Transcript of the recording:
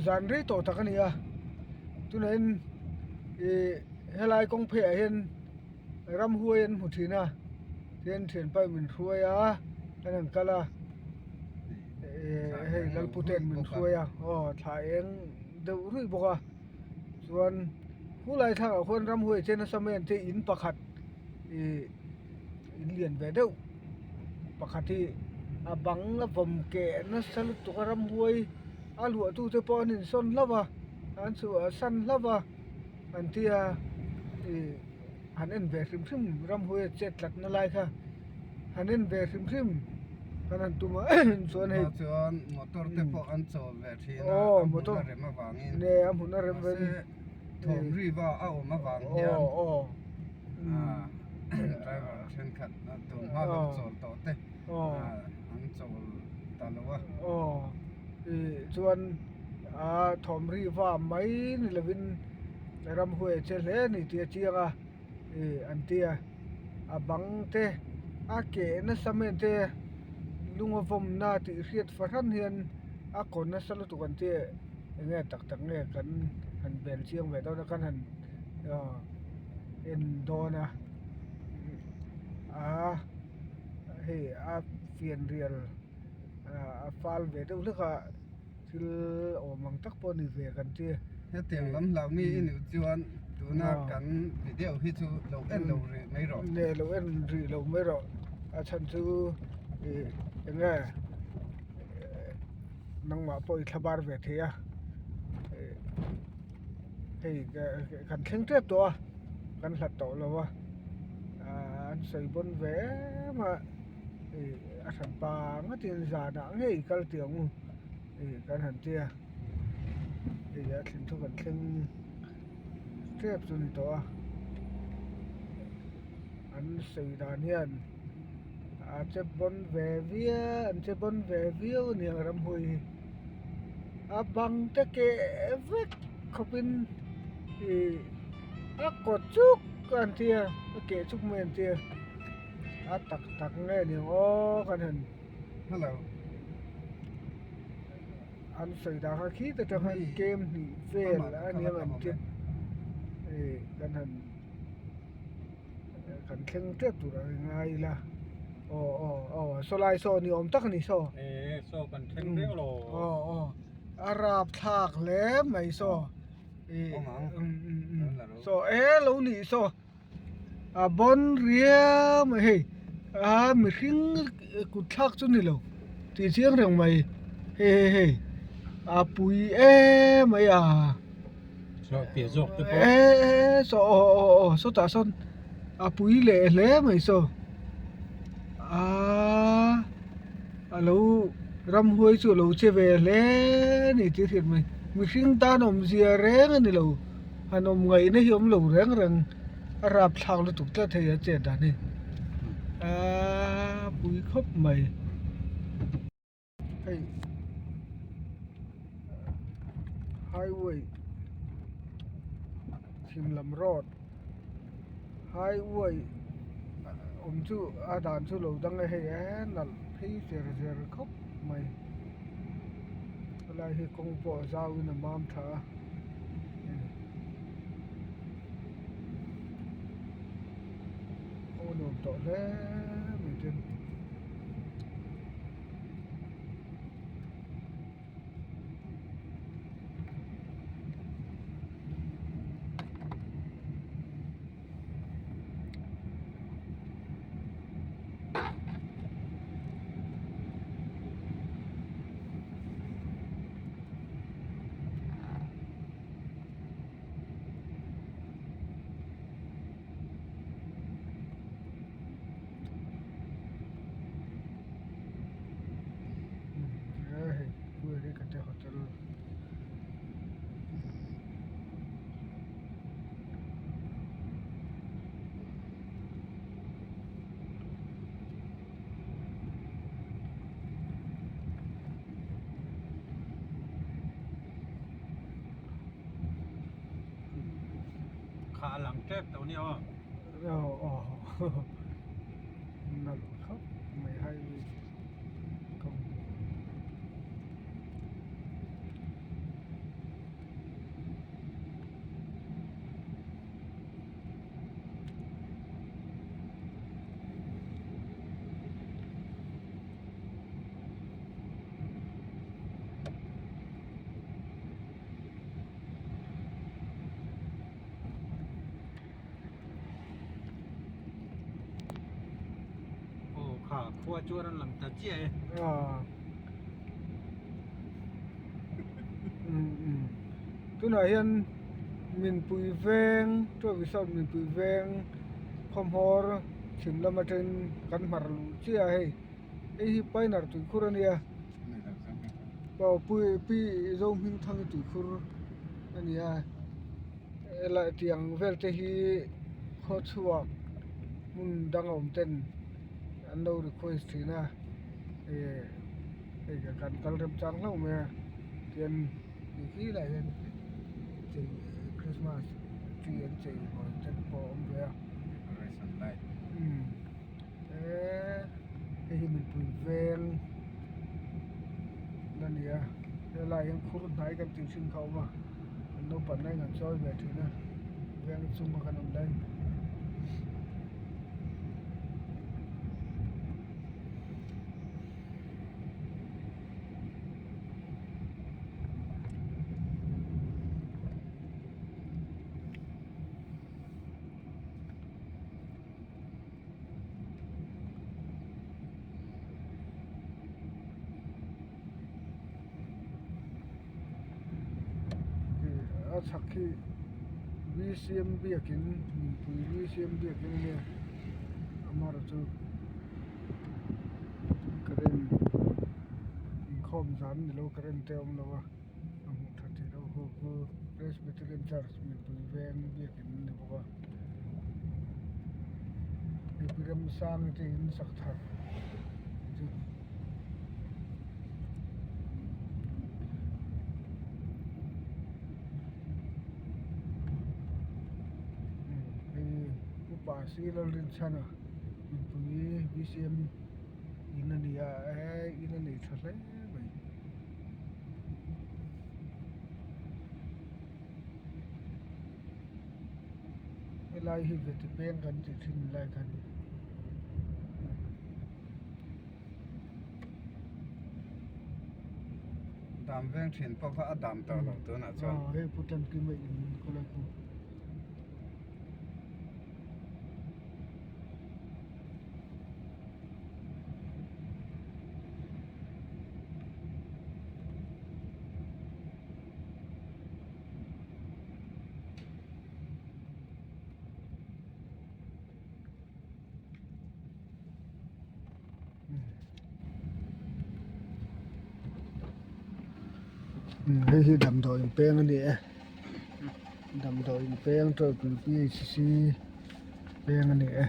zan rei tawh tak a ni a tunah hian ih helai kawng pheiah hian ramhuai an hmu thin a tihian thianpa in min hruai a an han kal a ih hei lalputen min hruai a aw thla eng deuh ruih bawk a chuan khulai thlangah khuan ramhuai chen nasa mai an che in pakhat ih in lian ve deuh pakhat hi a bang a vawm keh nasa lutuk a ramhuai a luah tu te pawh an insawn hlauh a an chhuah san hlauh a an tia ih han en ve hrim hrim ramhuai a chet tlat na lai kha han en ve hrim hrim kan han tum a chuan hei chuan motor te pawh an chawl ve thin a aw a hmun motor a rem avangin ne a hmun a rem mahse thawm ri va a awm avang hian aw aw driver thenkhat tun hma lo chawl tawh te an chawl ta lo a aw ih chuan a thawm ri va mai ni lovin ramhuai a che hle a ni tih a chiang a ih an ti a a bang te a keh nasa mai an ti a lung a vawmna tih hriat fahran hian a kaw nasa lutuk an ti a eng nge tak tak nge kan han bel chiang ve dawn a kan han en dawn a aa hei a fianrial a fal ve deuh hlek a thil awm ang tak pawh a ni ve kan ti. Hetiang lam hlau mi i nih chuan tuna kan video hi chu lo en lo rih mai rawh. Ne lo en rih lo mai rawh a chhan chu ih eng nge nangmah pawh i thlabar ve thei a ih hei kan thleng tep tawh a kan hlat tawh lo a ahh an sawi bawn ve em a ih a hran pa ngatin zanah ngei kal tih ang u ih kan han tia hei a thlen chu kan thleng tep chu a ni tawh a an sawi dan hian a che bawn ve viau an che bawn ve viau a ni ang ramhuai hi a bang te keh vek khawpin ih a kawt chuk an tia a keh chuk mai an tia a tak tak nge ni ang aw kan han hello an sawi dan kha khi te tang khan kem hnih vel a ni ang an tia ih kan han kan thleng tep tur a ngai ila aw aw aw saw lai saw ni awm tak a ni saw e saw kan thleng reng lo aw aw a rap thlak hle mai saw ih saw e lo nih saw a bawn riau mai hei a mihring kut thlak chu ni lo tih chiang reng mai hei hei hei a pui em mai a. Saw piah zawk te pawh. E e saw aw aw aw sawtah sawn a pui leh hle mai saw aaa a lo ramhuai chu a lo che ve hle a ni tih a hriat mai mihring tan awmzia reng a ni lo han awm ngaihna hi a awm lo reng reng a rapthlak lutuk tlat hei a chet dan hi aaa pui khawp mai. Hei highway chhim lam road highway awm chu a dan chu lo dang e hei e nalh phei cher cher khawp mai helai hi kawng pawh a zau in a mam tha a kawng a nuam tawh hle mai tin. Kha a lang tep tawh nia aw. Aw aw nalh khawp mai highway kawng. Khua chu a rawn lang ta chiah e. Tunah hian Minpui veng Tuavi South Minpui veng khawhmawr chhim lam atangin kan hmar luh chiah a hei. Hei hi Painar tuikhur a nia. Aw pui pi Zohmingthang tuikhur a ni a. Helai tiang vel te hi khaw chhuak hmun dang a awm ten an lo request thin a eh hei kan kal rem chang hlauh mai a tian ti khi lai hian chei christmas tree an chei mawi te pawh a awm ve a umm eee hei hi mipui veng a ni a helai hian khur hnai kan tih thin kha a awm a. An naupang na in an chawi ve thin a veng chunga kan awm daih. A chhak khi bcm biakin mipui bcm biakin a nia amaherawh chu current inkhawm zan ni lo current te a awm lo a a hmuh that theih loh hu chu presbyterian church mipui veng biakin a ni bawk a mipui ramsang te in sak thar chu. Hei upa si Lalrinchhana mipui bcm in a ni a eh in a nei tha hle mai. Helai hi veti peng kan tih thin lai kha a ni. Dam veng thin pawh kha a dam tawh lo tunah chuan. Aw hei pu Tlankima in khawlai khu. Hei hi damdawi in peng a ni e damdawi in peng tawlhpui p h c peng a ni e.